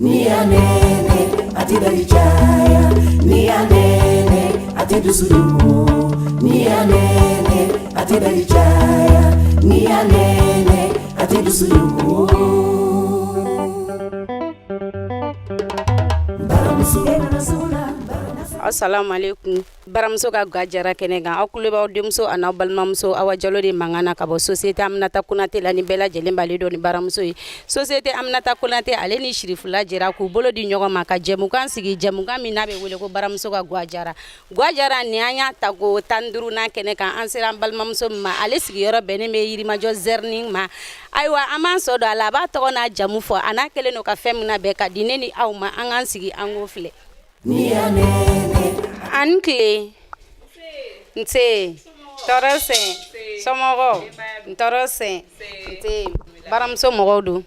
N'i y'a nɛnɛ a tɛ daji caya, n'i y'a nɛnɛ a tɛ dusu dogo, n'i y'a nɛnɛ a tɛ daji caya, n'i y'a nɛnɛ a tɛ dusu dogo. Baramuso sugu la. Assalamu alaikum. Baramuso ka ga jara kɛnɛ kan, aw tulo b'aw denmuso a n'aw balimamuso Awa Jalo de mankan na ka bɔ Société Aminata Konate la. Ni bɛɛ lajɛlen b'ale dɔn ni baramuso ye. Société Aminata Konate, ale ni Sirifula jɛra k'u bolo di ɲɔgɔn ma ka jɛmukan sigi, jɛmukan min n'a bɛ wele ko baramuso ka ga jara. Ga jara nin, an y'a ta ko 15nan kɛnɛ kan. An sera an balimamuso min ma, ale sigiyɔrɔ bɛnnen bɛ Yirimajɔ Zɛrinin ma. Ayiwa, an b'an sɔ don a la, a b'a tɔgɔ n'a jamu fɔ, a n'a kɛlen don ka fɛn min labɛn ka di ne ni aw ma. An k'an sigi, an k'o filɛ. A ni tile. Nse, tɔɔrɔ sen, somɔgɔw? Tɔɔrɔ sen. Nse. Baramuso mɔgɔw don,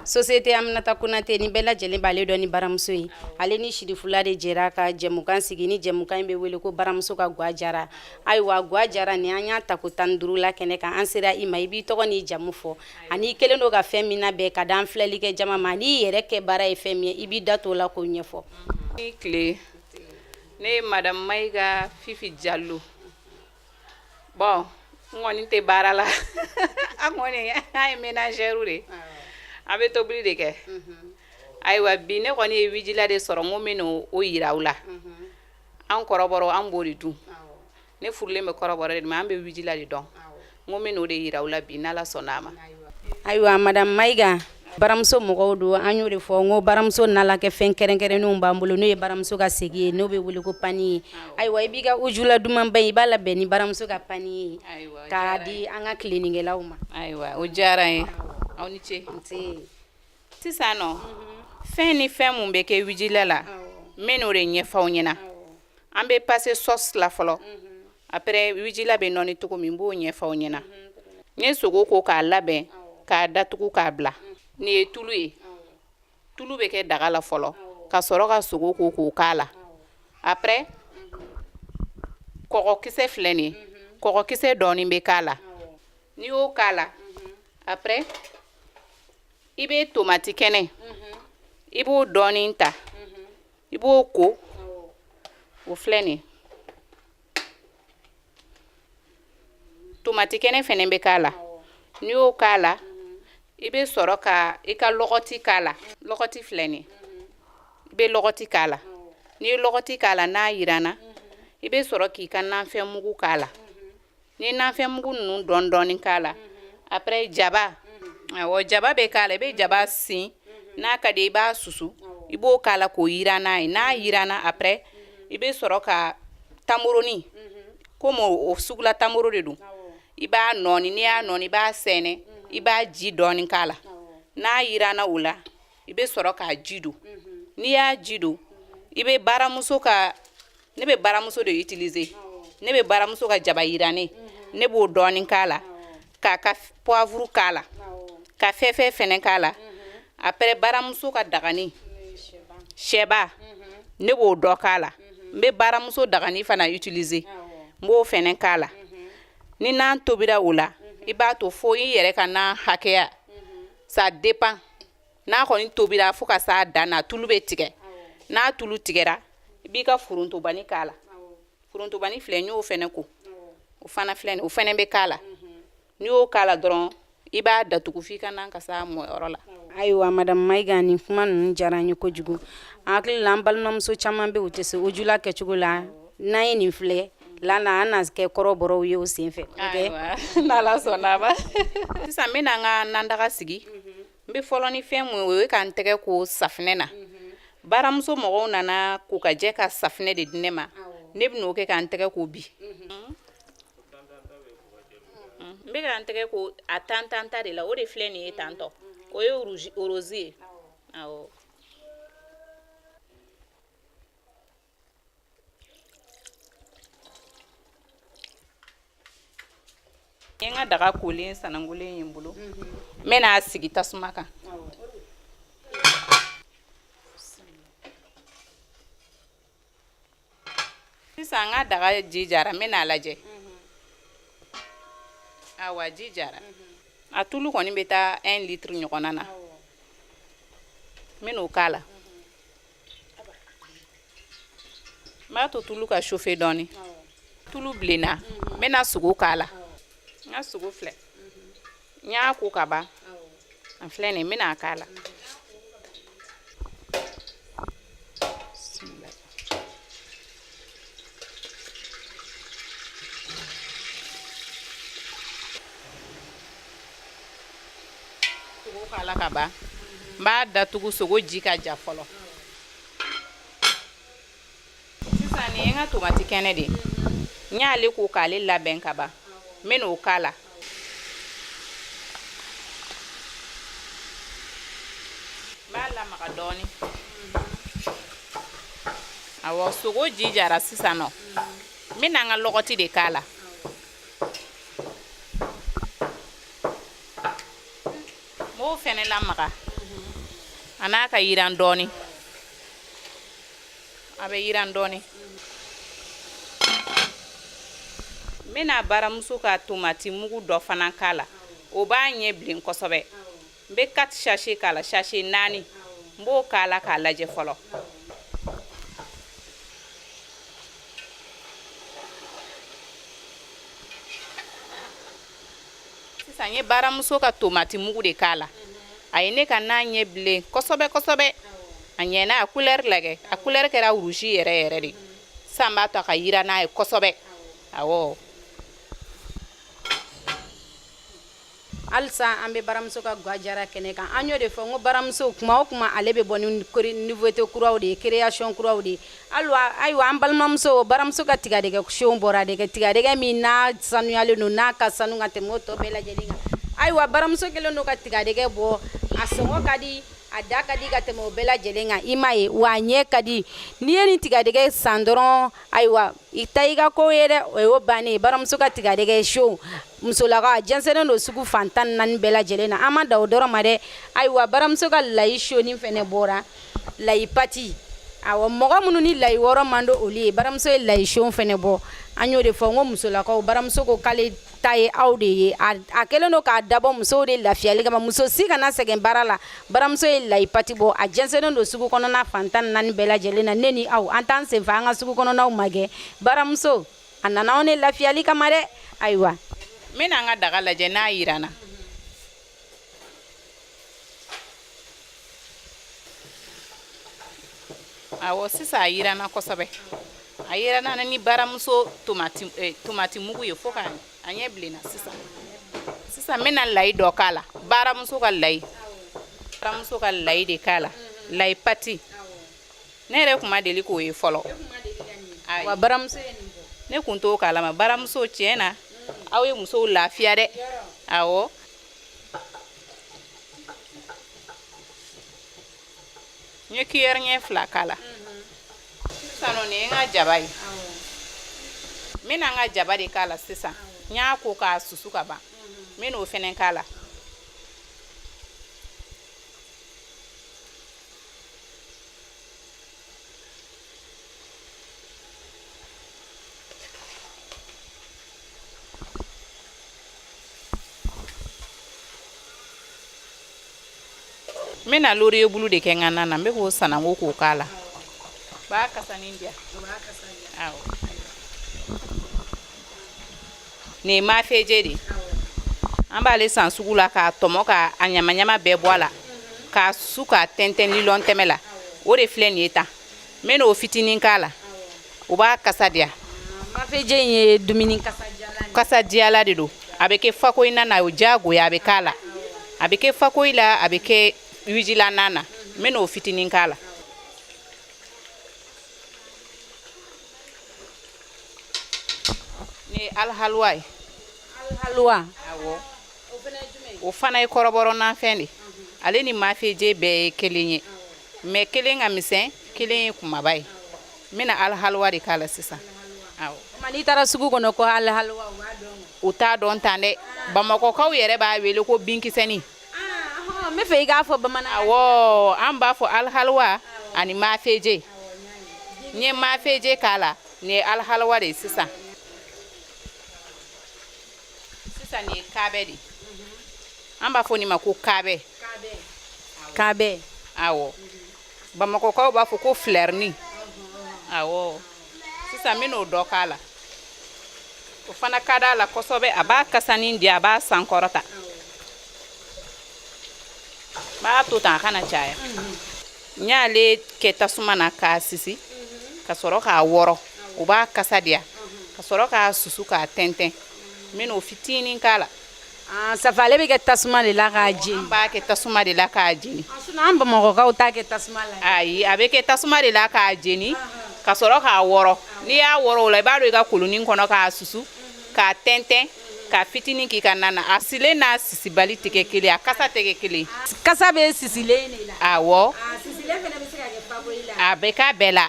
Société Aminata Konate, ni bɛɛ lajɛlen b'ale dɔn ni baramuso ye. Ale ni Sirifula de jɛra ka jɛmukan sigi, ni jɛmukan in bɛ wele ko baramuso ka ga jara. Ayiwa, ga jara nin, an y'a ta ko 15 la kɛnɛ kan. An sera i ma, i b'i tɔgɔ n'i jamu fɔ, ani i kɛlen don ka fɛn min labɛn ka d'an filɛlikɛ jama ma, ani i yɛrɛ kɛ baara ye fɛn min ye, i b'i da t'o la k'o ɲɛfɔ. Ni tile. Ne ye Madame Mayiga Fifi Jalo. Bon, n kɔni tɛ baara la, an kɔni an ye ménagère de, an bɛ tobili de kɛ. Ayiwa, bi ne kɔni ye wijila de sɔrɔ, n ko n bɛ n'o o yira aw la. An kɔrɔbɔrɔ, an b'o de dun. Ne furulen bɛ kɔrɔbɔrɔ de ma, an bɛ wijila de dɔn. N ko n bɛ n'o de yira aw la bi, n'Ala sɔnna a ma. Ayiwa, Madame Mayiga, baramuso mɔgɔw don. An y'o de fɔ n ko baramuso nalakɛ fɛn kɛrɛnkɛrɛnnenw b'an bolo, n'o ye baramuso ka segi ye, n'o bɛ wele ko pani ye. Ayiwa, i b'i ka ujula dumanba in, i b'a labɛn ni baramuso ka pani ye k'a di an ka tilennikɛlaw ma. Ayiwa, o diyara n ye, aw ni ce. Sisan nɔ, fɛn ni fɛn mun bɛ kɛ wijila la, n bɛ n'o de ɲɛfɔ aw ɲɛna. An bɛ passer sauce la fɔlɔ, après wijila bɛ nɔɔni cogo min, n b'o ɲɛfɔ aw ɲɛna. N ye sogo ko k'a labɛn k'a datugu k'a bila. Nin ye tulu ye. Tulu bɛ kɛ daga la fɔlɔ ka sɔrɔ ka sogo ko k'o k'a la. Après, kɔgɔkisɛ filɛ nin ye, kɔgɔkisɛ dɔɔnin bɛ k'a la. N'i y'o k'a la, après i bɛ tomati kɛnɛ, i b'o dɔɔnin ta, i b'o ko. O filɛ nin ye, tomati kɛnɛ fɛnɛ bɛ k'a la. N'i y'o k'a la, i bɛ sɔrɔ ka i ka lɔgɔti k'a la. Lɔgɔti filɛ nin ye, i bɛ lɔgɔti k'a la. N'i ye lɔgɔti k'a la, n'a yiranna, i bɛ sɔrɔ k'i ka nanfɛn mugu k'a la. N'i ye nanfɛn mugu ninnu dɔɔni dɔɔni k'a la, après jaba, awɔ, jaba bɛ k'a la. I bɛ jaba sin, n'a ka di i b'a susu, i b'o k'a la k'o yiran n'a ye. N'a yiranna, après i bɛ sɔrɔ ka tamoroni, komi o sugula tamoro de don, i b'a nɔɔni. N'i y'a nɔɔni, i b'a sɛnɛ, i b'a ji dɔɔni k'a la. N'a yiranna o la, i bɛ sɔrɔ k'a ji don. N'i y'a ji don, i bɛ baramuso ka, ne bɛ baramuso de utiliser, ne bɛ baramuso ka jaba yirannen, ne b'o dɔɔni k'a la, k'a ka poivre k'a la, ka fɛfɛ fɛnɛ k'a la. Après baramuso ka dagani sɛba, ne b'o dɔ k'a la. N bɛ baramuso dagani fana utiliser, n b'o fɛnɛ k'a la. Ni nan tobira o la, i b'a to fo i yɛrɛ ka nan hakɛya, ça dépend. N'a kɔni tobira fo ka s'a dan na, tulu bɛ tigɛ. N'a tulu tigɛra, i b'i ka forontobani k'a la. Forontobani filɛ, n y'o fɛnɛ ko, o fana filɛ nin, o fɛnɛ bɛ k'a la. N'i y'o k'a la dɔrɔn, i b'a datugu f'i ka nan ka s'a mɔyɔrɔ la. Ayiwa, Madame Mayiga, nin kuma ninnu diyara n ye kojugu. An hakili la, an balimamuso caman bɛ, u tɛ se ujula kɛcogo la. N'an ye nin filɛ lana, an na kɛ kɔrɔbɔrɔw ye o senfɛ. Ayiwa, n'Ala sɔnna a ma. Sisan n bɛna n ka nandaga sigi. N bɛ fɔlɔ ni fɛn mun ye, o ye ka n tɛgɛ ko safinɛ na. Baramuso mɔgɔw nana ko ka jɛ ka safinɛ de di ne ma, ne bɛ n'o kɛ ka n tɛgɛ ko bi. N bɛ ka n tɛgɛ ko a tantanta de la, o de filɛ nin ye tantɔ, o ye rose ye, awɔ. N ye n ka daga kolen sanangolen ye n bolo, n bɛna a sigi tasuma kan. Sisan n ka daga ji jara, n bɛna a lajɛ. Awa, ji jara, a tulu kɔni bɛ taa 1 litre ɲɔgɔnna na. N bɛn'o k'a la. N b'a to tulu ka chauffer dɔɔni. Tulu bilenna, n bɛna sogo k'a la. N ka sogo filɛ, n y'a ko ka ban, a filɛ nin ye, n bɛna a k'a la. Sogo k'a la ka ban, n b'a datugu sogo ji ka ja fɔlɔ. Sisan nin ye n ka tomati kɛnɛ de ye, n y'ale ko k'ale labɛn ka ban, n bɛ n'o k'a la. N b'a lamaga dɔɔni. Awɔ, sogo ji jara sisan nɔ, n bɛna n ka lɔgɔti de k'a la. N b'o fɛnɛ lamaga a n'a ka yiran dɔɔni. A bɛ yiran dɔɔni. N bɛna baramuso ka tomati mugu dɔ fana k'a la, o b'a ɲɛ bilen kosɛbɛ. N bɛ 4 sachet k'a la, sachet 4, n b'o k'a la k'a lajɛ fɔlɔ. Sisan n ye baramuso ka tomati mugu de k'a la. A ye ne ka na ɲɛ bilen kosɛbɛ kosɛbɛ. A ɲɛna, a couleur lajɛ, a couleur kɛra rouge yɛrɛ yɛrɛ de. Sisan n b'a to a ka yiran n'a ye kosɛbɛ. Awɔ. Halisa an bɛ baramuso ka ga jara kɛnɛ kan. An y'o de fɔ n ko baramuso kuma o kuma ale bɛ bɔ ni nouveauté kuraw de ye, création kuraw de ye. Ayiwa, an balimamuso, baramuso ka tigadɛgɛ son bɔra de kɛ, tigadɛgɛ min n'a sanuyalen don, n'a ka sanu ka tɛmɛ o tɔ bɛɛ lajɛlen kan. Ayiwa, baramuso kɛlen don ka tigadɛgɛ bɔ, a sɔngɔ ka di, a da ka di ka tɛmɛ o bɛɛ lajɛlen kan. I m'a ye wa, a ɲɛ ka di. N'i ye nin tigadɛgɛ san dɔrɔn, ayiwa, i ta i ka ko ye dɛ, o y'o bannen ye. Baramuso ka tigadɛgɛ son, musolakaw, a jɛnsɛnnen don sugu fan 14 bɛɛ lajɛlen na. An ma da o dɔrɔn ma dɛ. Ayiwa, baramuso ka layi soni fɛnɛ bɔra, layi pati. Awɔ, mɔgɔ minnu ni layi wɔrɔ man di olu ye, baramuso ye layi son fɛnɛ bɔ. An y'o de fɔ n ko musolakaw, baramuso ko k'ale ta ye aw de ye. A kɛlen don k'a dabɔ musow de lafiyali kama, muso si kana sɛgɛn baara la. Baramuso ye layi pati bɔ, a jɛnsɛnnen don sugu kɔnɔna fan 14 bɛɛ lajɛlen na. Ne ni aw, an t'an senfa an ka sugu kɔnɔnaw magɛn. Baramuso a nana anw de lafiyali kama dɛ. Ayiwa, n bɛna an ka daga lajɛ n'a yiranna. Awɔ, sisan a yiranna kosɛbɛ. A yiranna ni baramuso tomati tomati mugu ye fo ka a ɲɛ bilenna. Sisan sisan n bɛna layi dɔ k'a la, baramuso ka layi, baramuso ka layi de k'a la, layi pati. Ne yɛrɛ kun ma deli k'o ye fɔlɔ. Wa baramuso ye nin bɔ. Ne kun t'o kalama. Baramuso, tiɲɛ na, aw ye musow lafiya dɛ. Awɔ, n ye cuillère ɲɛ 2 k'a la. Sisan nɔ, nin ye n ka jaba ye. N bɛna n ka jaba de k'a la sisan. N y'a ko k'a susu ka ban, n bɛna o fɛnɛ k'a la. N bɛna laurier bulu de kɛ n ka na na. N bɛ k'o sananko k'o k'a la, b'a kasanin diya. Awɔ, nin ye mafeje de ye. An b'ale san sugu la k'a tɔmɔ k'a ɲamaɲama bɛɛ bɔ a la, k'a susu, k'a tɛntɛn nilɔn tɛmɛ la. O de filɛ nin ye tan. N bɛ n'o fitinin k'a la, o b'a kasa diya. Mafeje in ye dumuni kasa kasa diyala de don. A bɛ kɛ fakoyi na na, o diyagoya a bɛ k'a la. A bɛ kɛ fakoyi la, a bɛ kɛ wujilan na na. N bɛ n'o fitinin k'a la. Nin ye alihaluwa ye. Alihaluwa? Awɔ, o fana ye kɔrɔbɔrɔ nafɛn de. Ale ni mafeje bɛɛ ye kelen ye, mais kelen ka misɛn, kelen ye kumaba ye. N bɛna alihaluwa de k'a la sisan. Awɔ. N'i taara sugu kɔnɔ ko alihaluwa, u b'a dɔn? U t'a dɔn tan dɛ. Bamakɔkaw yɛrɛ b'a wele ko binkisɛnin. N bɛ fɛ i k'a fɔ bamanan. Awɔ, an b'a fɔ alihaluwa ani mafeje. N ye mafeje k'a la, nin ye alihaluwa de ye. Sisan sisan, nin ye kabɛ de ye. An b'a fɔ nin ma ko kabɛ. Kabɛ. Awɔ, bamakɔkaw b'a fɔ ko filɛrini. Awɔ. Sisan n bɛn'o dɔ k'a la. O fana ka d'a la kosɛbɛ, a b'a kasanin di, a b'a sankɔrɔta. N b'a to tan, a kana caya. N y'ale kɛ tasuma na k'a sisi ka sɔrɔ k'a wɔrɔ, o b'a kasa diya, ka sɔrɔ k'a susu k'a tɛntɛn. N bɛn'o fitinin k'a la. Safa, ale bɛ kɛ tasuma de la k'a jeni. An b'a kɛ tasuma de la k'a jeni. Sinon an Bamakɔkaw t'a kɛ tasuma la. Ayi, a bɛ kɛ tasuma de la k'a jeni ka sɔrɔ k'a wɔrɔ. N'i y'a wɔrɔ o la, i b'a don i ka kolonin kɔnɔ k'a susu k'a tɛntɛn k'a fitinin k'i ka na na. A silen n'a sisibali tɛ kɛ kelen, a kasa tɛ kɛ kelen. Kasa bɛ sisilen de la. Awɔ. Sisilen fana bɛ se ka kɛ fakoyi la. A bɛ k'a bɛɛ la,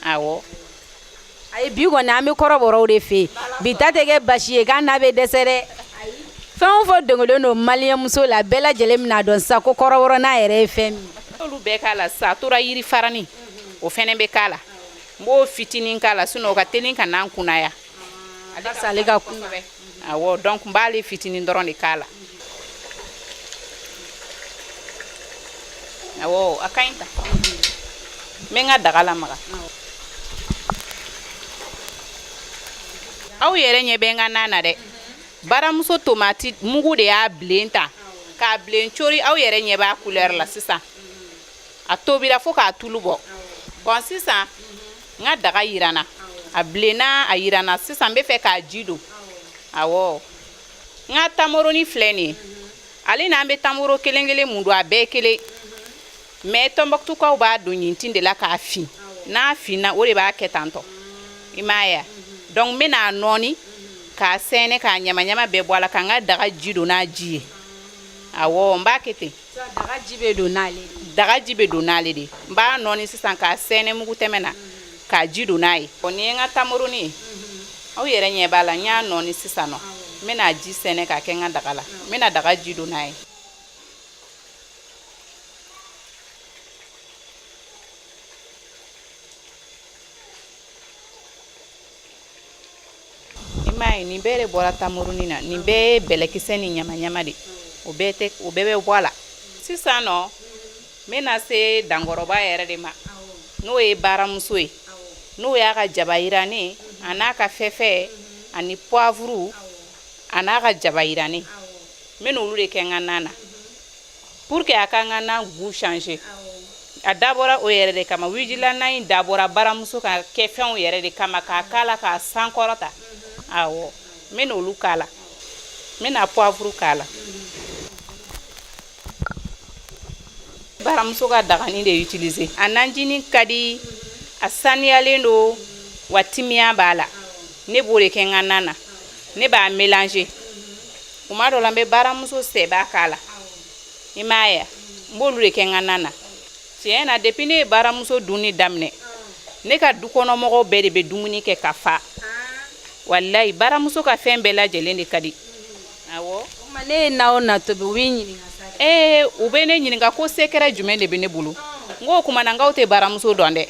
awɔ. Ayi, bi kɔni an bɛ kɔrɔbɔrɔw de fɛ yen. Bi ta tɛ kɛ basi ye k'an n'a bɛ dɛsɛ dɛ. Fɛn o fɛn dogolen don maliyɛn muso la, bɛɛ lajɛlen bɛna dɔn sisan ko kɔrɔbɔrɔ n'a yɛrɛ ye fɛn min. Olu bɛɛ k'a la sisan, a tora yiri farani, o fɛnɛ bɛ k'a la. N b'o fitinin k'a la, sinon o ka teli ka n'an kunnaya. Ale ka kun. Awɔ, donc n b'ale fitinin dɔrɔn de k'a la. Awɔ, a ka ɲi tan. N bɛ n ka daga lamaga. Aw yɛrɛ ɲɛ bɛ n ka na na dɛ. Baramuso tomati mugu de y'a bilen ta k'a bilen cori. Aw yɛrɛ ɲɛ b'a couleur la sisan. A tobira fo k'a tulu bɔ. Bon, sisan n ka daga yiranna, a bilenna, a yiranna. Sisan n bɛ fɛ k'a ji don. Awɔ, n ka tamoroni filɛ nin ye. Ale n'an bɛ tamoro kelen kelen mun don, a bɛɛ kelen, mais Tɔnbɔkutukaw b'a don ɲintin de la k'a fin. N'a finna, o de b'a kɛ tantɔ, i m'a ye. Donc n bɛna a nɔɔni k'a sɛnɛ k'a ɲamaɲama bɛɛ bɔ a la, ka n ka daga ji don n'a ji ye. Awɔ, n b'a kɛ ten. Daga ji bɛ don n'ale de. Daga ji bɛ don n'ale de. N b'a nɔɔni sisan k'a sɛnɛ mugu tɛmɛ na k'a ji don n'a ye. O nin ye n ka tamoroni ye. Aw yɛrɛ ɲɛ b'a la, n y'a nɔɔni sisan nɔ. N bɛna ji sɛnɛ k'a kɛ n ka daga la. N bɛna daga ji don n'a ye. I m'a ye, nin bɛɛ de bɔra tamoroni na. Nin bɛɛ ye bɛlɛkisɛ ni ɲamaɲama de, o bɛɛ tɛ, o bɛɛ bɛ bɔ a la. Sisan nɔ n bɛna se dankɔrɔba yɛrɛ de ma, n'o ye baramuso ye, n'o y'a ka jaba yirannen a n'a ka fɛfɛ ani poivre a n'a ka jaba yirannen. N bɛna olu de kɛ n ka na na pour que a ka n ka na goût changer. A dabɔra o yɛrɛ de kama. Wijila na in dabɔra baramuso ka kɛ fɛnw yɛrɛ de kama, k'a k'a la k'a sankɔrɔta. Awɔ, n bɛna olu k'a la. N bɛna poivre k'a la. Baramuso ka dagani de utiliser. A najini ka di, a saniyalen don, wa timiya b'a la. Ne b'o de kɛ n ka na na. Ne b'a mélanger. Kuma dɔ la, n bɛ baramuso sɛba k'a la, i m'a ye. N b'olu de kɛ n ka na na. Tiɲɛ na, depuis ne ye baramuso dunni daminɛ, ne ka du kɔnɔmɔgɔw bɛɛ de bɛ dumuni kɛ ka fa. Walayi, baramuso ka fɛn bɛɛ lajɛlen de ka di. Awɔ. Ne ye na o na tobi, u b'i ɲininka sa. Ee, u bɛ ne ɲininka ko secret jumɛn de bɛ ne bolo. N ko o kuma na, n k'aw tɛ baramuso dɔn dɛ.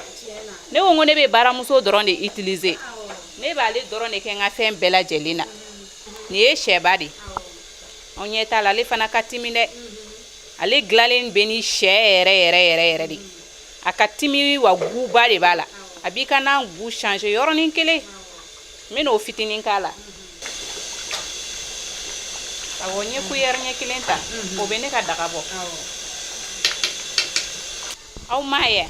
Ne ko n ko ne bɛ baramuso dɔrɔn de utiliser. Ne b'ale dɔrɔn de kɛ n ka fɛn bɛɛ lajɛlen na. Nin ye sɛba de ye, aw ɲɛ t'a la. Ale fana ka timi dɛ. Ale dilanlen bɛ ni sɛ yɛrɛ yɛrɛ yɛrɛ yɛrɛ de. A ka timi, wa goût ba de b'a la. A b'i ka na goût changer yɔrɔnin kelen. N bɛna o fitinin k'a la. Awɔ, n ye cuillère ɲɛ kelen ta, o bɛ ne ka daga bɔ. Aw m'a ye,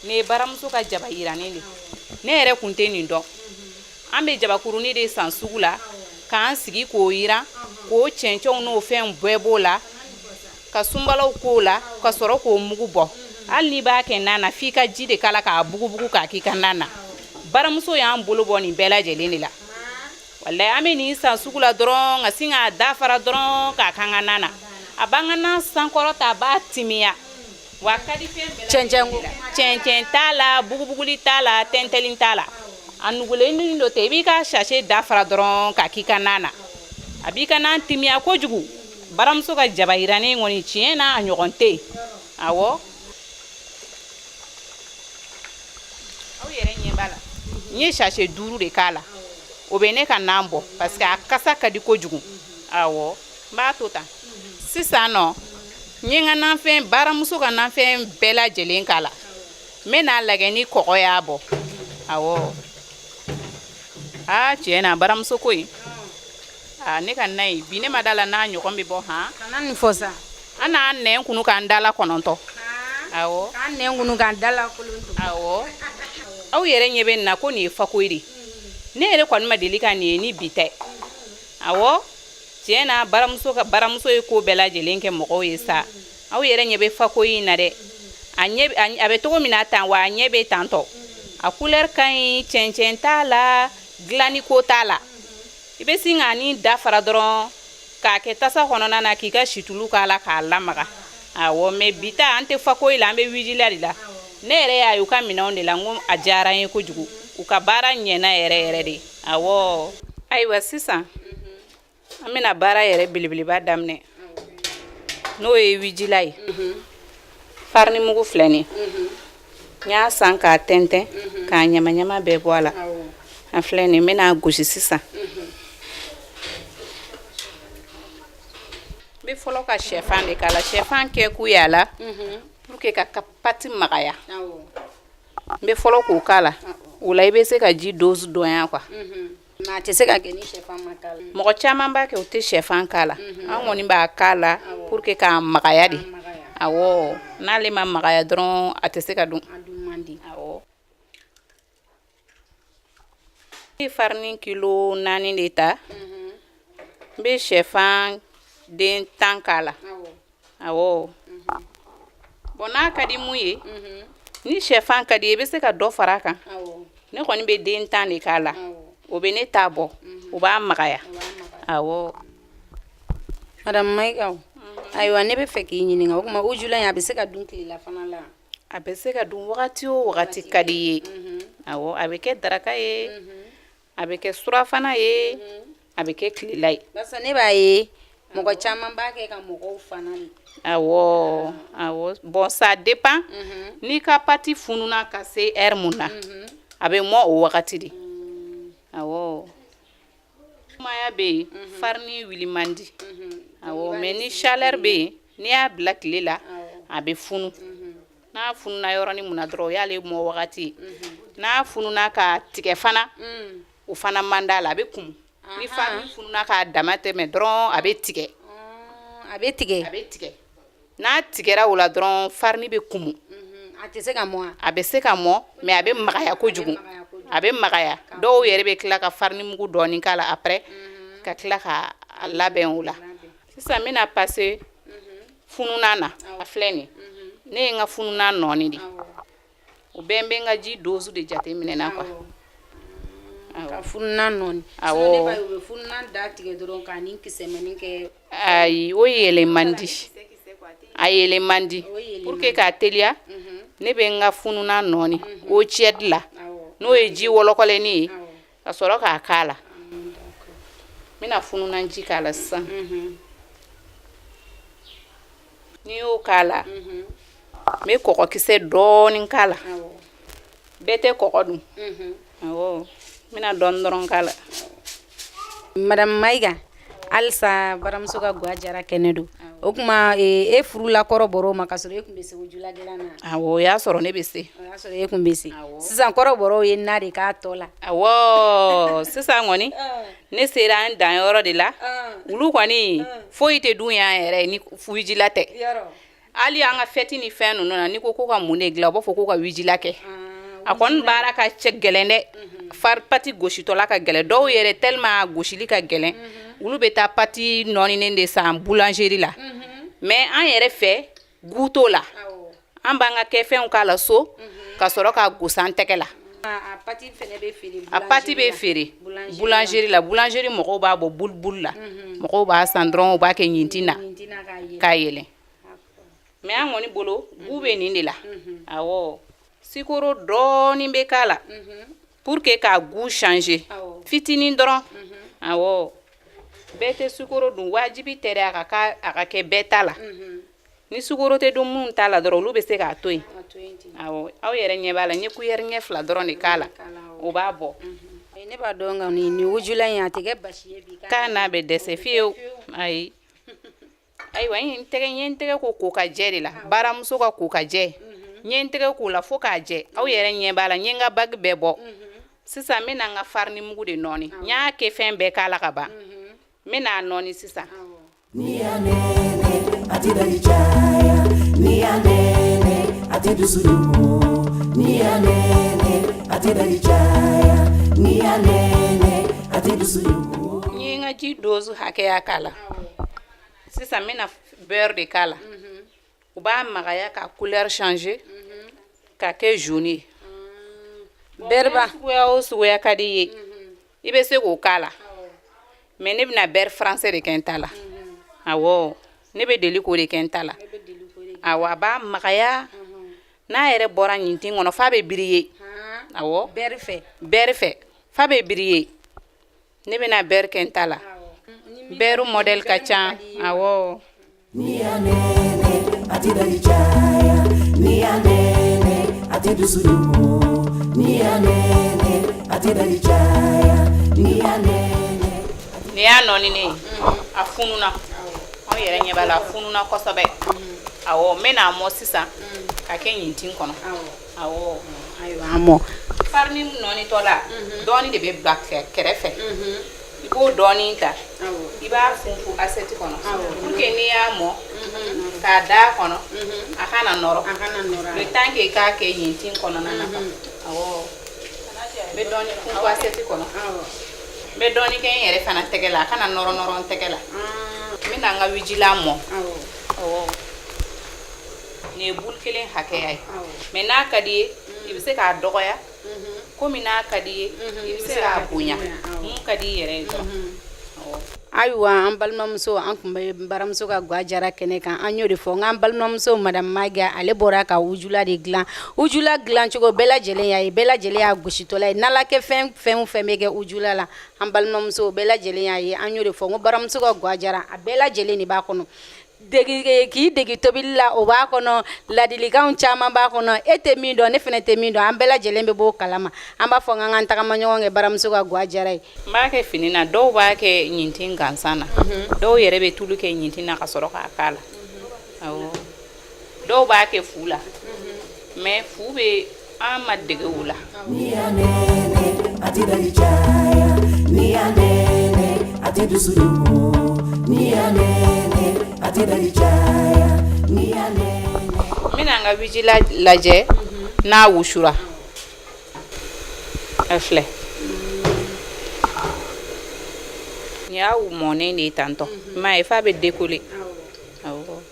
nin ye baramuso ka jaba yirannen de. Ne yɛrɛ kun tɛ nin dɔn. An bɛ jabakurunin de san sugu la k'an sigi k'o yiran, k'o cɛncɛnw n'o fɛn bɛɛ b'o la, ka sunbalaw k'o la, ka sɔrɔ k'o mugu bɔ. Hali n'i b'a kɛ na na, f'i ka ji de k'a la k'a bugubugu k'a k'i ka na na. Baramuso y'an bolo bɔ nin bɛɛ lajɛlen de la. Walayi, an bɛ nin san sugu la dɔrɔn ka sin k'a dafara dɔrɔn k'a k'an ka na na. A b'an ka na sankɔrɔta, a b'a timiya, wa a ka di fɛn bɛɛ. Cɛncɛn ko. Cɛncɛn t'a la, bugubuguli t'a la, tɛntɛnli t'a la. A nugulen don ten, i b'i ka sachet dafara dɔrɔn k'a k'i ka na na. A b'i ka na timiya kojugu. Baramuso ka jaba yirannen kɔni, tiɲɛ na, a ɲɔgɔn tɛ yen. Awɔ, aw yɛrɛ ɲɛ b'a la, n ye sachet 5 de k'a la. O bɛ ne ka nan bɔ parce que a kasa ka di kojugu. Awɔ, n b'a to tan. Sisan nɔ, n ye n ka nafɛn, baramuso ka nafɛn bɛɛ lajɛlen k'a la. N bɛ n'a lajɛ ni kɔgɔ y'a bɔ. Awɔ. Aa, tiɲɛ na, baramuso ko in, aa, ne ka na ye bi, ne ma da la n'a ɲɔgɔn bɛ bɔ han. Kana nin fɔ sa. An n'an nɛn kunu k'an dala kɔnɔntɔn, awɔ. K'an nɛn kunu k'an dala kolon. Awɔ, aw yɛrɛ ɲɛ bɛ nin na ko nin ye fakoyi de. Ne yɛrɛ kɔni ma deli ka nin ye ni bi tɛ. Awɔ, tiɲɛ na, baramuso ka baramuso ye ko bɛɛ lajɛlen kɛ mɔgɔw ye sa. Aw yɛrɛ ɲɛ bɛ fakoyi in na dɛ. A ɲɛ, a bɛ cogo min na tan wa, a ɲɛ bɛ tantɔ. A couleur ka ɲi, cɛncɛn t'a la, dilanni ko t'a la. I bɛ sin k'a ni da fara dɔrɔn k'a kɛ tasa kɔnɔna na, k'i ka situlu k'a la, k'a lamaga. Awɔ, mais bi ta, an tɛ fakoyi la, an bɛ wijila de la. Ne yɛrɛ y'a ye u ka minɛnw de la, n ko a diyara n ye kojugu. U ka baara ɲɛna yɛrɛ yɛrɛ de. Awɔ, ayiwa, sisan an bɛna baara yɛrɛ belebeleba daminɛ, n'o ye wijila ye. Farini mugu filɛ nin ye, n y'a san k'a tɛntɛn k'a ɲamaɲama bɛɛ bɔ a la. A filɛ nin ye, n bɛna gosi sisan. N bɛ fɔlɔ ka sɛfan de k'a la. Sɛfan kɛ kun y'a la pour que ka pati magaya. N bɛ fɔlɔ k'o k'a la. O la, i bɛ se ka ji dose dɔnya quoi. A tɛ se ka kɛ ni sɛfan ma k'a la. Mɔgɔ caman b'a kɛ, u tɛ sɛfan k'a la. An kɔni b'a k'a la pour que k'a magaya de. Awɔ, n'ale ma magaya dɔrɔn, a tɛ se ka dun. A dun man di. Awɔ, ne ye farini kilo 4 de ta. N bɛ sɛfan den 10 k'a la. Awɔ, bon, n'a ka di mun ye, ni sɛfan ka di, i bɛ se ka dɔ fara a kan. Ne kɔni bɛ den 10 de k'a la. O bɛ ne ta bɔ, o b'a magaya. Awɔ. Madame Mayiga, ayiwa, ne bɛ fɛ k'i ɲininka, o tuma ujula in, a bɛ se ka dun tilelafana la? A bɛ se ka dun wagati o wagati ka di i ye. Awɔ, a bɛ kɛ daraka ye, a bɛ kɛ surafana ye, a bɛ kɛ tilela ye. Barisa ne b'a ye mɔgɔ caman b'a kɛ ka mɔgɔw fana de. Awɔ, bon, ça dépend. N'i ka pati fununa ka se heure mun na, a bɛ mɔ o wagati de. Awɔ, sumaya bɛ yen, farini wuli man di. Awɔ, mais ni chaleur bɛ yen, n'i y'a bila tile la, a bɛ funu. N'a fununa yɔrɔnin mun na dɔrɔn, o y'ale mɔ wagati ye. N'a fununa ka tigɛ fana, o fana man d'a la, a bɛ kumu. Ni farini fununa k'a dama tɛmɛ dɔrɔn, a bɛ tigɛ. A bɛ tigɛ. A bɛ tigɛ. N'a tigɛra o la dɔrɔn, farini bɛ kumu. A tɛ se ka mɔ. A bɛ se ka mɔ, mais a bɛ magaya kojugu, a bɛ magaya. Dɔw yɛrɛ bɛ tila ka farini mugu dɔɔni k'a la après, ka tila ka a labɛn o la. Sisan n bɛna passer fununan na. A filɛ nin, ne ye n ka fununan nɔɔni de. O bɛɛ, n bɛ n ka ji dose de jate minɛ na quoi. Ka fununan nɔɔni. Awɔ. Ne b'a ye, u bɛ fununan da tigɛ dɔrɔn k'a ni kisɛmanin kɛ. Ayi, o yɛlɛ man di, a yɛlɛ man di. Pour que k'a teliya, ne bɛ n ka fununan nɔɔni eau tiède la, n'o ye ji wɔlɔkɔlɛnin ye, ka sɔrɔ k'a k'a la. N bɛna fununan ji k'a la sisan. N'i y'o k'a la, n bɛ kɔgɔkisɛ dɔɔnin k'a la. Bɛɛ tɛ kɔgɔ dun. Awɔ, n bɛna dɔɔnin dɔrɔn k'a la. Madame Mayiga, halisa baramuso ka gwa jara kɛnɛ don. O tuma e furula kɔrɔbɔrɔw ma ka sɔrɔ e tun bɛ se ujula dilan na? Awɔ, o y'a sɔrɔ ne bɛ se. O y'a sɔrɔ e tun bɛ se. Sisan kɔrɔbɔrɔw ye na de k'a tɔ la. Awɔ, sisan kɔni ne sera an danyɔrɔ de la. Olu kɔni foyi tɛ dun yan yɛrɛ ni wijila tɛ. Hali an ka fɛti ni fɛn ninnu na, n'i ko ko ka mun de dilan, u b'a fɔ ko ka wijila kɛ. A kɔni baara ka cɛ gɛlɛn dɛ. Fari pati gositɔla ka gɛlɛn. Dɔw yɛrɛ, tellement a gosili ka gɛlɛn, olu bɛ taa pati nɔɔninen de san boulangerie la. Mais an yɛrɛ fɛ, goût t'o la. An b'an ka kɛfɛnw k'a la so, ka sɔrɔ k'a gosi an tɛgɛ la. A pati fɛnɛ bɛ feere? A pati bɛ feere boulangerie la. Boulangerie mɔgɔw b'a bɔ bulu bulu la, mɔgɔw b'a san dɔrɔn, u b'a kɛ ɲintin na k'a yɛlɛn. Mais an kɔni bolo, goût bɛ nin de la. Awɔ, sikoro dɔɔnin bɛ k'a la pour que k'a goût changer fitinin dɔrɔn. Awɔ, bɛɛ tɛ sukoro dun, wajibi tɛ dɛ a ka kɛ bɛɛ ta la. Ni sukoro tɛ dun minnu ta la dɔrɔn, olu bɛ se k'a to yen. Awɔ, aw yɛrɛ ɲɛ b'a la, n ye cuillère ɲɛ 2 dɔrɔn de k'a la, o b'a bɔ. Ne b'a dɔn nka nin wujula in, a tɛ kɛ basi ye bi. K'a n'a bɛ dɛsɛ fiyewu, ayi. Ayiwa, n tɛgɛ, n ye n tɛgɛ ko ka jɛ de la. Baramuso ka ko ka jɛ, n ye n tɛgɛ ko la fo k'a jɛ. Aw yɛrɛ ɲɛ b'a la, n ye n ka bague bɛɛ bɔ. Sisan n bɛna n ka farini mugu de nɔɔni. N y'a kɛ fɛn bɛɛ k'a la ka ban. N bɛna a nɔɔni sisan. N'i y'a nɛnɛ a tɛ daji caya, n'i y'a nɛnɛ a tɛ dusu dogo, n'i y'a nɛnɛ a tɛ daji caya, n'i y'a nɛnɛ a tɛ dusu dogo. N ye n ka ji dose hakɛya k'a la. Sisan n bɛna beurre de k'a la. U b'a magaya ka couleur changer ka kɛ jaune ye. Beurre ba. Suguya o suguya ka di i ye, i bɛ se k'o k'a la, mais ne bɛna beurre français de kɛ n ta la. Awɔ, ne bɛ deli k'o de kɛ n ta la. Awɔ, a b'a magaya n'a yɛrɛ bɔra ɲintin kɔnɔ f'a bɛ briller. Awɔ. Beurre fɛ. Beurre fɛ, f'a bɛ briller. Ne bɛna beurre kɛ n ta la. Beurre modèle ka ca. Awɔ. N'i y'a nɛnɛ a tɛ daji caya, n'i y'a nɛnɛ a tɛ dusu dogo, n'i y'a nɛnɛ a tɛ daji caya, n'i y'a nɛnɛ. Nin y'a nɔɔninen ye, a fununa, aw yɛrɛ ɲɛ b'a la, a fununa kosɛbɛ. Awɔ, n bɛna a mɔ sisan ka kɛ ɲintin kɔnɔ. Awɔ. Ayiwa, an mɔ. Farini nɔɔnitɔ la, dɔɔni de bɛ bila kɛrɛfɛ. I b'o dɔɔni ta, i b'a funfun assiette kɔnɔ pour que n'i y'a mɔ k'a d'a kɔnɔ, a kana nɔrɔ le temps que i k'a kɛ ɲintin kɔnɔna na. Awɔ, n bɛ dɔɔni funfun assiette kɔnɔ, n bɛ dɔɔni kɛ n yɛrɛ fana tɛgɛ la, a kana nɔrɔ nɔrɔ n tɛgɛ la. N bɛna n ka wujilan mɔ. Awɔ, nin ye bulu kelen hakɛya ye, mais n'a ka di ye, i bɛ se k'a dɔgɔya, komi n'a ka di ye, i bɛ se k'a bonya, mun ka di i yɛrɛ ye dɔrɔn. Ayiwa, an balimamuso, an tun bɛ baramuso ka ga jara kɛnɛ kan. An y'o de fɔ n k'an balimamuso madame Mayiga, ale bɔra ka wujula de dilan. Wujula dilancogo bɛɛ lajɛlen y'a ye, bɛɛ lajɛlen y'a gositɔla ye. Nalakɛ fɛn fɛn o fɛn bɛ kɛ wujula la, an balimamuso, bɛɛ lajɛlen y'a ye. An y'o de fɔ n ko baramuso ka ga jara, a bɛɛ lajɛlen de b'a kɔnɔ. Degi k'i degi tobili la, o b'a kɔnɔ. Ladilikanw caman b'a kɔnɔ. E tɛ min dɔn, ne fana tɛ min dɔn, an bɛɛ lajɛlen bɛ b'o kalama. An b'a fɔ k'an k'an tagama ɲɔgɔn kɛ baramuso ka ga jara ye. N b'a kɛ fini na, dɔw b'a kɛ ɲintin gansan na, dɔw yɛrɛ bɛ tulu kɛ ɲintin na ka sɔrɔ k'a k'a la. Awɔ, dɔw b'a kɛ fu la, mais fu bɛ an ma dege o la. N'i y'a nɛnɛ a tɛ daji caya, n'i y'a nɛnɛ a tɛ dusu dogo, n'i y'a nɛnɛ a tɛ daji caya, n'i y'a nɛnɛ. N bɛna n ka wujila lajɛ n'a wusura. A filɛ, nin y'a mɔnen de ye tantɔ, i m'a ye f'a bɛ décoller. Awɔ.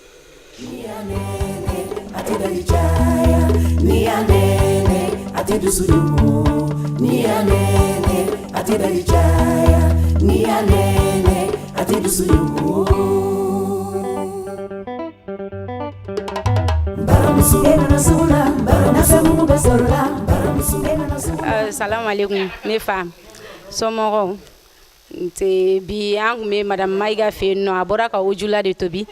N'i y'a nɛnɛ a tɛ daji caya, n'i y'a nɛnɛ a tɛ dusu dogo, n'i y'a nɛnɛ a tɛ daji caya, n'i y'a nɛnɛ a tɛ dusu dogo. Baramuso e nana sugu la, baramuso mugu bɛ sɔrɔ la, baramuso e nana sugu la. Salamu aleykum, ne fa, somɔgɔw? Nse. Bi an tun bɛ madame Mayiga fɛ yen nɔ. A bɔra ka wujula de tobi.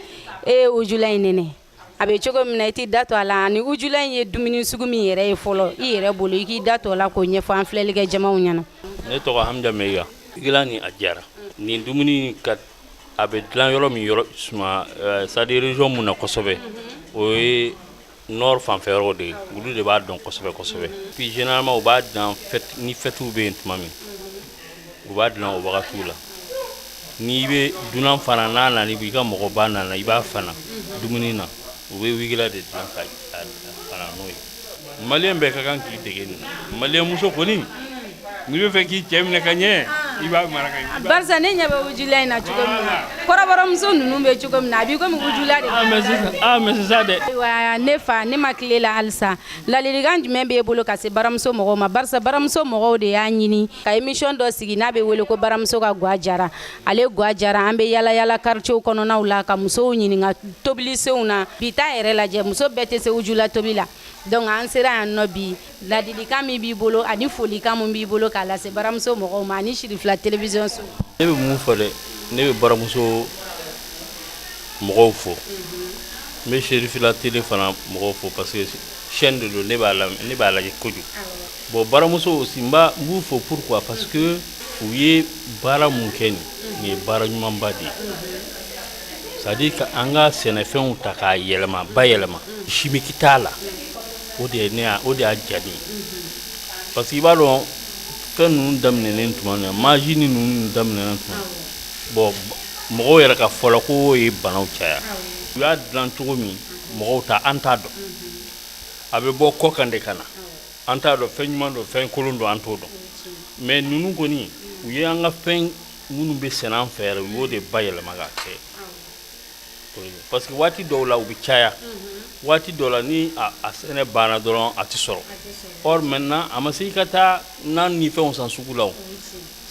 E ye wujula in nɛnɛ, a bɛ cogo min na, i t'i da to a la. Ani wujula in ye dumuni sugu min yɛrɛ ye fɔlɔ i yɛrɛ bolo, i k'i da to a la k'o ɲɛfɔ an filɛlikɛ jamaw ɲɛna. Ne tɔgɔ Hamida Mayiga. Wigila nin a diyara. Nin dumuni ka a bɛ dilan yɔrɔ min, yɔrɔ suma, c'est à dire région mun na kosɛbɛ, o ye nord fanfɛ yɔrɔ de ye. Olu de b'a dɔn kosɛbɛ kosɛbɛ. Puis généralement u b'a dilan fête, ni fêtew bɛ yen tuma min, u b'a dilan o wagatiw la. N'i bɛ dunan fana n'a nana, i ka mɔgɔba nana, i b'a fana dumuni na, u bɛ wigila de dilan ka fana n'o ye. Maliyɛn bɛɛ ka kan k'i dege nin na. Maliyɛn muso kɔni, n'i bɛ fɛ k'i cɛ minɛ ka ɲɛ, i b'a mara ka ɲɛ. Barisa ne ɲɛ bɛ wujula in na cogo min na, kɔrɔbɔrɔmuso ninnu bɛ cogo min na, a b'i komi wujula de. Ah mais c'est ça, ah mais c'est ça dɛ. Ayiwa ne fa, ne ma tile la halisa. Ladilikan jumɛn b'e bolo ka se baramuso mɔgɔw ma? Barisa baramuso mɔgɔw de y'a ɲini ka émission dɔ sigi n'a bɛ wele ko baramuso ka ga jara. Ale ga jara, an bɛ yala yala quartier kɔnɔnaw la ka musow ɲininka tobilisenw na. Bi ta yɛrɛ lajɛ, muso bɛɛ tɛ se wujula tobi la. Donc an sera yan nɔ bi. Ladilikan min b'i bolo ani folikan min b'i bolo k'a lase baramuso mɔgɔw ma ani Sirifila télévision so. Ne bɛ mun fɔ dɛ, ne bɛ baramuso mɔgɔw fo, n bɛ Sirifila télé fana mɔgɔw fo, parce que chaîne de don, ne b'a la, ne b'a lajɛ kojugu. Bon, baramuso aussi, n b'a n b'u fo. Pourquoi? Parce que u ye baara mun kɛ nin, nin ye baara ɲumanba de ye. C'est à dire que an ka sɛnɛfɛnw ta k'a yɛlɛma, bayɛlɛma, chimique t'a la, o de ye ne y'a o de y'a diya ne ye, parce que i b'a dɔn Fɛn ninnu daminɛnen tuma min na, Maggi ni ninnu daminɛna tuma, bon, mɔgɔw yɛrɛ ka fɔlɔ ko ye banaw caya. U y'a dilan cogo min, mɔgɔw ta, an t'a dɔn. A bɛ bɔ kɔ kan de ka na, an t'a dɔn fɛn ɲuman don, fɛn kolon don, an t'o dɔn. Mais ninnu kɔni, u ye an ka fɛn minnu bɛ sɛnɛ an fɛ yɛrɛ, u y'o de bayɛlɛma k'a kɛ, parce que waati dɔw la u bɛ caya, waati dɔw la ni a sɛnɛ banna dɔrɔn, a tɛ sɔrɔ. Or maintenant, a ma se i ka taa nan ni fɛnw san sugu la. O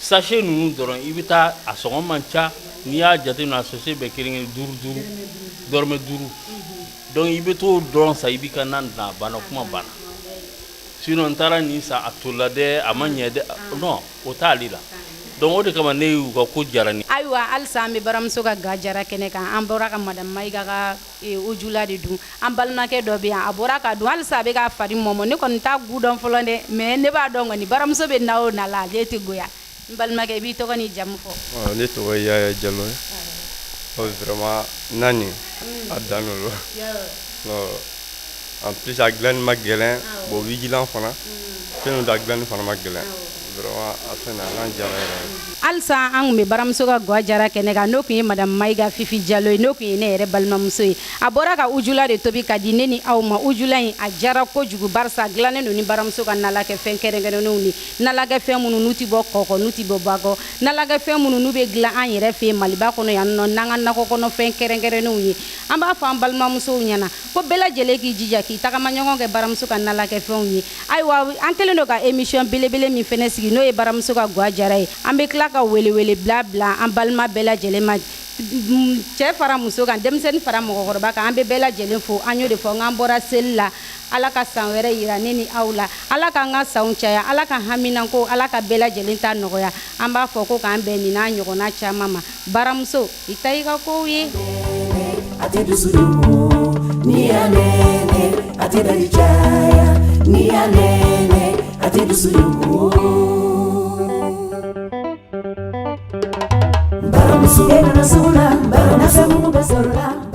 sachet ninnu dɔrɔn, i bɛ taa, a sɔngɔ man ca. N'i y'a jateminɛ, a sachet bɛɛ kelen kelen duuru duuru, dɔrɔmɛ 5. Donc i bɛ t'o dɔrɔn san, i b'i ka nan dilan, a banna, kuma banna. Sinon n taara nin san, a tolila dɛ, a ma ɲɛ dɛ, non, o t'ale la. Donc o de kama ne y'u ka ko diyara n ye. Ayiwa, halisa an bɛ baramuso ka ga jara kɛnɛ kan. An bɔra ka madame Mayiga ka ujula de dun. An balimakɛ dɔ bɛ yan, a bɔra ka dun, halisa a bɛ k'a fari mɔmɔ. Ne kɔni t'a goût dɔn fɔlɔ dɛ, mais ne b'a dɔn kɔni, baramuso bɛ na o na la, ale tɛ goya. N balimakɛ, i b'i tɔgɔ n'i jamu fɔ. Ne tɔgɔ ye Yaya Jalo ye. Vraiment, nani a dan don. En plus, a dilanni ma gɛlɛn. Bon, wujulan fana, fɛn dɔ, a dilanni fana ma gɛlɛn. Vraiment, a fɛn a n'an diyara yɛrɛ. Halisa an tun bɛ baramuso ka ga jara kɛnɛ kan. N'o tun ye madame Mayiga Fifi Jalo ye, n'o tun ye ne yɛrɛ balimamuso ye. A bɔra ka ujula de tobi ka di ne ni aw ma. Ujula in a jara kojugu, barisa a dilannen don ni baramuso ka nalakɛ fɛn kɛrɛnkɛrɛnnenw ni nalakɛ fɛn minnu n'u tɛ bɔ kɔkɔ, n'u tɛ bɔ bakɔ, nalakɛ fɛn minnu n'u bɛ dilan an yɛrɛ fɛ yen Maliba kɔnɔ yan nɔ, n'an ka nakɔ kɔnɔfɛn kɛrɛnkɛrɛnnenw ye. An b'a fɔ an balimamusow ɲɛna ko bɛɛ lajɛlen k'i jija k'i tagama ɲɔgɔn kɛ baramuso ka nalakɛ fɛnw ye. Ayiwa, an kɛlen don ka émission belebele min fɛnɛ sigi, n'o ye baramuso ka ga jara ye. An bɛ tila ka welewele bila bila an balima bɛɛ lajɛlen ma, cɛ fara muso kan, denmisɛnnin fara mɔgɔkɔrɔba kan. An bɛ bɛɛ lajɛlen fo. An y'o de fɔ n k'an bɔra seli la. Ala ka san wɛrɛ yira ne ni aw la. Ala k'an ka sanw caya. Ala ka haminanko, Ala ka bɛɛ lajɛlen ta nɔgɔya. An b'a fɔ ko k'an bɛn nin n'a ɲɔgɔnna caman ma. Baramuso, i ta i ka kow ye. A tɛ dusu dogo n'i y'a nɛnɛ, a tɛ daji caya n'i y'a nɛnɛ, a tɛ dusu dogo. Baramuso, e nana sugu la, nafɛn minnu bɛ sɔrɔ la.